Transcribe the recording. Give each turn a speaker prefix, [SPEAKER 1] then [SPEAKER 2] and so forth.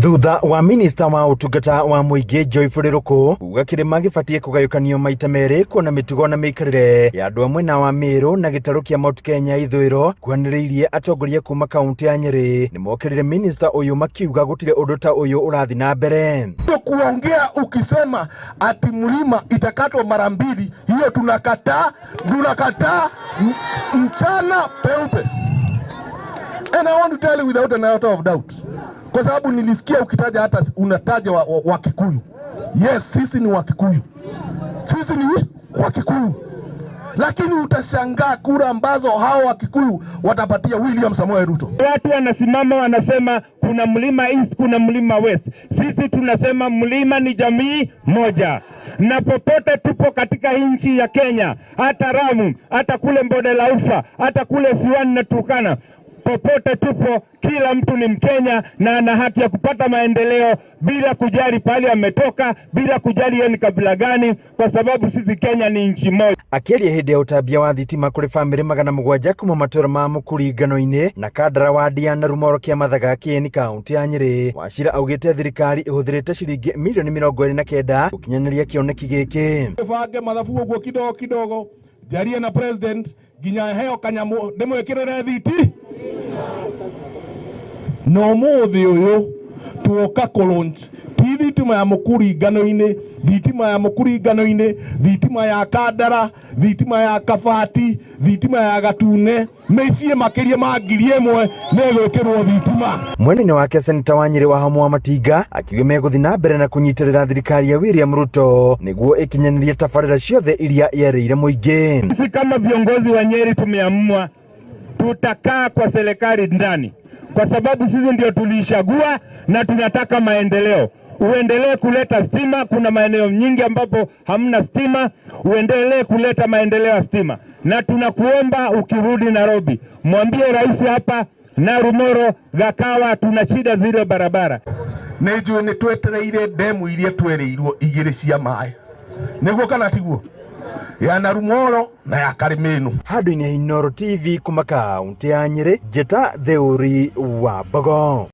[SPEAKER 1] Thutha wa minista wa ũtungata wa mũingĩ Joyful Rũkũ kuga kĩrĩma gĩbatiĩ kũgayũkanio maita merĩ kuona mĩtugo na mĩikarĩre ya andũ a mwena wa Meru na gĩtarũ kĩa Mount Kenya ithũĩro kuhanĩrĩirie atongoria kuma kaunti ya Nyĩrĩ nĩmokĩrire minista ũyũ makiuga gũtirĩ ũndũ ta ũyũ ũrathiĩ na mbere.
[SPEAKER 2] Kuongea ukisema ati mlima itakatwa mara mbili, hiyo tunakataa, tunakataa mchana peupe. And I want to tell you without an iota of doubt, kwa sababu nilisikia ukitaja hata unataja Wakikuyu. Yes, sisi ni Wakikuyu, sisi ni Wakikuyu, lakini utashangaa kura ambazo hao Wakikuyu watapatia William Samoei Ruto.
[SPEAKER 3] Watu wanasimama wanasema kuna mlima East, kuna mlima West. Sisi tunasema mlima ni jamii moja, na popote tupo katika nchi ya Kenya, hata Ramu, hata kule Bonde la Ufa, hata kule Siwani na Turkana, popote tupo, kila mtu ni Mkenya na ana haki ya kupata maendeleo bila kujali pahali ametoka, bila kujali yeye ni kabila gani, kwa sababu sisi Kenya ni nchi moja.
[SPEAKER 1] Akĩaria hĩndĩ ya ũtambia wa thitima kũrĩ bamĩrĩ 700 kuma matũra ma Mũkuri Ngano-inĩ na Kandara wadi ya Narumoro Kĩamathaga Kĩeni kaunti ya Nyĩrĩ, Wachira augĩte thirikari ĩhũthĩrĩte ciringi mirioni 29 gũkinyanĩria kĩoneki gĩkĩ.
[SPEAKER 2] Bange mathabu ũguo kidogo kidogo, njarie na president nginya heo kanyamũ ndĩmwĩkĩrĩre thiti na ũmũthĩ ũyũ tuoka kũ launch ti thitima ya Mũkuri Ngano-inĩ, thitima ya Mũkuri Ngano-inĩ, thitima ya Kandara, thitima ya Kabati, thitima ya Gatune, mĩciĩ makĩria ma 1000 nĩ ĩgwĩkĩrwo thitima.
[SPEAKER 1] Mwena-inĩ wake seneta wa Nyĩrĩ Wahoma wa Matinga akiuga megũthiĩ na mbere na kũnyitĩrĩra thirikari ya William Ruto nĩguo ĩkinyanĩrie tabarĩra ciothe iria yerĩire mũingĩ.
[SPEAKER 3] Sisi kama viongozi wa Nyeri tumeamua tutakaa kwa serikali ndani, kwa sababu sisi ndio tuliishagua na tunataka maendeleo. Uendelee kuleta stima. Kuna maeneo nyingi ambapo hamna stima, uendelee kuleta maendeleo ya stima, na tunakuomba ukirudi Nairobi, mwambie rais hapa Narumoro, Gakawa, tuna shida zile barabara.
[SPEAKER 2] Nĩ njũĩ nĩ twetereire ndemu iria twereirwo igĩrĩ cia maĩ, nĩguo kana tiguo, ya Narumoro na ya Karimĩnu.
[SPEAKER 1] Handũ-inĩ ha Inooro TV kuma kaunti ya Nyĩrĩ, njĩta Theuri wa Mbogo.